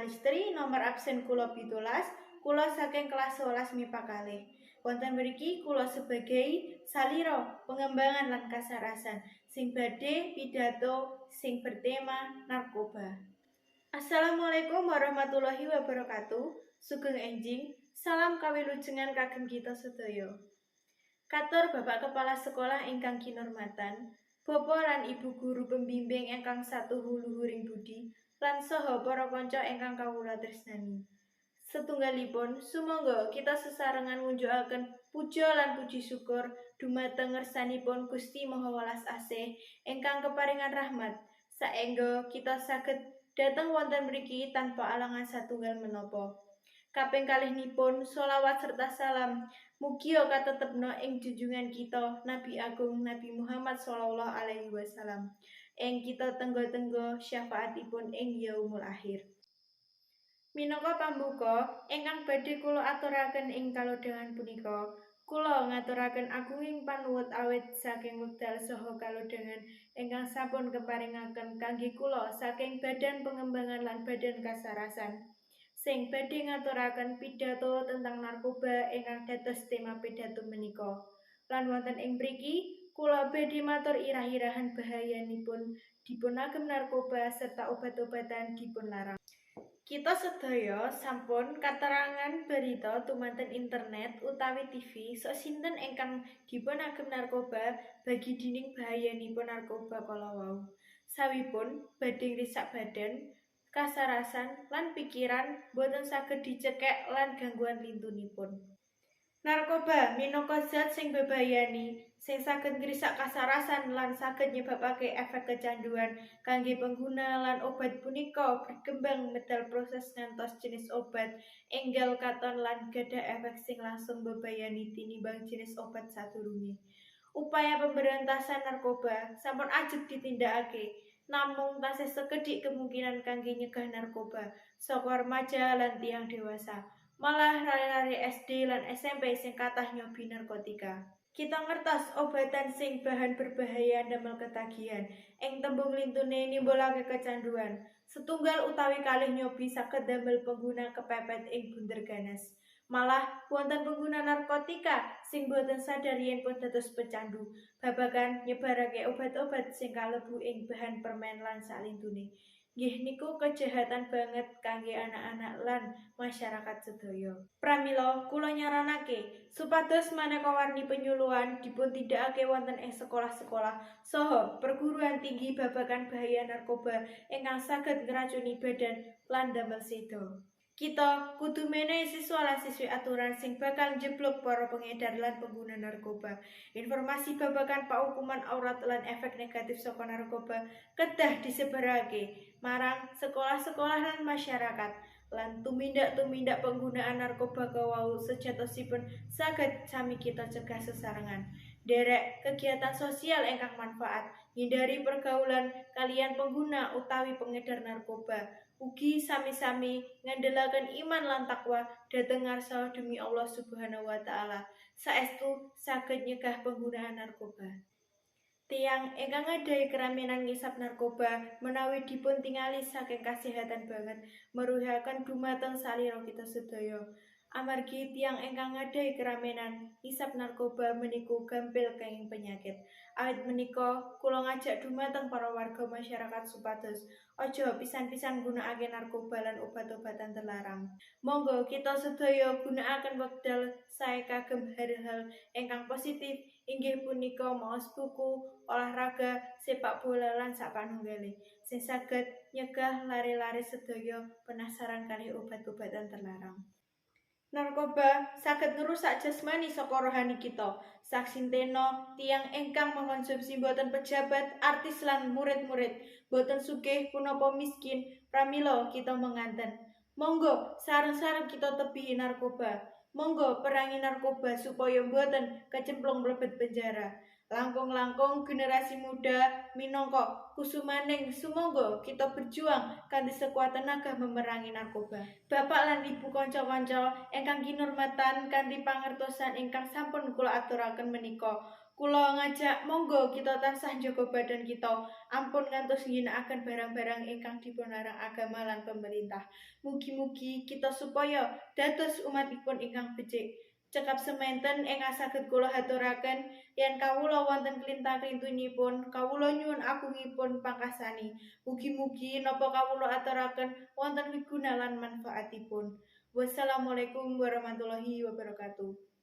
Listri, nomor absen kula 17, kula saking kelas 11 MIPA 2. Wonten mriki kula sebagai salira pengembangan lan kasarasan sing badhe pidato sing bertema narkoba. Assalamualaikum warahmatullahi wabarakatuh. Sugeng enjing, salam kawilujengan kagem kita sedaya. Katur Bapak Kepala Sekolah ingkang kinurmatan, Bapak lan Ibu guru pembimbing ingkang satuhu luhuring budi, lan saha para kanca ingkang kawula tresnani. Setunggalipun, sumangga kita sesarengan ngunjukaken puja lan puji syukur dumateng ngersanipun Gusti Maha Welas Asih ingkang keparingan rahmat saengga kita saged dhateng wonten mriki tanpa alangan satunggal menapa. Kaping kalihipun, sholawat serta salam mugia katetepna ing junjungan kita Nabi Agung Nabi Muhammad sallallahu alaihi wasallam ing kita tengga-tengga syafaatipun ing yaumul akhir. Minangka pambuka ingkang badhe kula aturaken ing kalodhangan punika, kula ngaturaken agunging panuwun awit saking wekdal saha kalodhangan ingkang sampun keparingaken kangge kula saking Badan Pengembangan lan Badan Kasarasan sing badhe ngaturaken pidato tentang narkoba ingkang dados tema pidato menika. Lan wonten ing mriki kula badhe matur irah-irahan bahayanipun dipunagem narkoba serta obat-obatan dipun larang. Kita sedaya sampun katerangan berita tumanten internet utawi TV sok sinten ingkang dipunagem narkoba bagi dening bahayanipun narkoba kala wau. Sawipun badhe ngrisak badan, kasarasan lan pikiran boten saged dicekek lan gangguan lintunipun. Narkoba minangka zat sing bebayani sing saged ngrisak kasarasan lan saged nyebabake efek kecanduan kangge pengguna lan obat punika berkembang medal proses ngantos jenis obat enggal katon lan gadah efek sing langsung mbebayani tinimbang jenis obat sadurunge. Upaya pemberantasan narkoba sampun ajeg ditindakake, namung tasih sekedhik kemungkinan kangge nyegah narkoba saka remaja lan tiyang dewasa. Malah lare-lare SD lan SMP sing kathah nyobi narkotika. Kita ngertos obatan sing bahan berbahaya ndamel ketagihan, ing tembung lintune nimbulake kecanduan. Setunggal utawi kalih nyobi saged ndamel pengguna kepepet ing bunder ganas. Malah wonten pengguna narkotika sing boten sadar yen pun dados pecandu babagan nyebarake obat-obat sing kalebu ing bahan permen lan salintune. Nggih niku kejahatan banget kangge anak-anak lan masyarakat sedaya. Pramila kula nyaranake supados maneka warni penyuluhan dipun tindakake wonten ing sekolah-sekolah saha perguruan tinggi babagan bahaya narkoba ingkang saged ngracuni badan lan damel seda. Kita kudu menehi siswa lan siswi aturan sing bakal njeblug para pengedar lan pengguna narkoba. Informasi babagan paukuman aurat lan efek negatif saka narkoba kedah disebarake marang sekolah-sekolah lan masyarakat. Lan tumindak-tumindak penggunaan narkoba kawau sejatosipun saged sami kita cegah sesarengan. Derek kegiatan sosial ingkang manfaat, ngindari pergaulan kaliyan pengguna utawi pengedar narkoba. Ugi sami-sami ngandelaken iman lan takwa dhateng ngarsa demi Allah Subhanahu wa taala. Saestu saged nyegah penggunaan narkoba. Tiyang ingkang ngadahi keramenan ngisap narkoba menawi dipun tingali saking kasehatan banget meruhiaken dumateng salira kita sedaya. Amargi tiyang ingkang ngadahi keramenan ngisap narkoba meniku gampil kenging penyakit. Awit menika kula ngajak dumateng para warga masyarakat supados aja pisan-pisan nggunakake narkoba lan obat-obatan terlarang. Monggo kita sedaya gunakaken wekdal sae kagem hal-hal ingkang positif, inggih punika maos buku, olahraga, sepak bola lan sapanunggale sing saged nyegah lare-lare sedaya penasaran kalih obat-obatan terlarang. Narkoba saged ngrusak jasmani saka rohani kita. Saksintena tiyang ingkang mengkonsumsi boten pejabat, artis lan murid-murid, boten sugih punapa miskin, pramila kita menganten. Monggo sareng-sareng kita tebihi narkoba. Monggo perangi narkoba supaya boten kecemplung mlebet penjara. Langkung-langkung generasi muda minangka kusumaning sumangga kita berjuang kanthi sekuat tenaga memerangi narkoba. Bapak lan Ibu, kanca-kanca ingkang kinurmatan, kanthi pangertosan ingkang sampun kula aturaken menika, Kula ngajak monggo kita tansah njaga badan kita, ampun ngantos ngginakaken barang-barang ingkang dipunlarang agama lan pemerintah. Mugi-mugi kita supaya dados umatipun ingkang becik. Cekap sementen ingkang saged kula aturaken. Yen kawula wonten klinta-klintunipun, kawula nyuwun agungipun pangkasani. Mugi-mugi napa kawula aturaken wonten wiguna lan manfaatipun. Wassalamualaikum warahmatullahi wabarakatuh.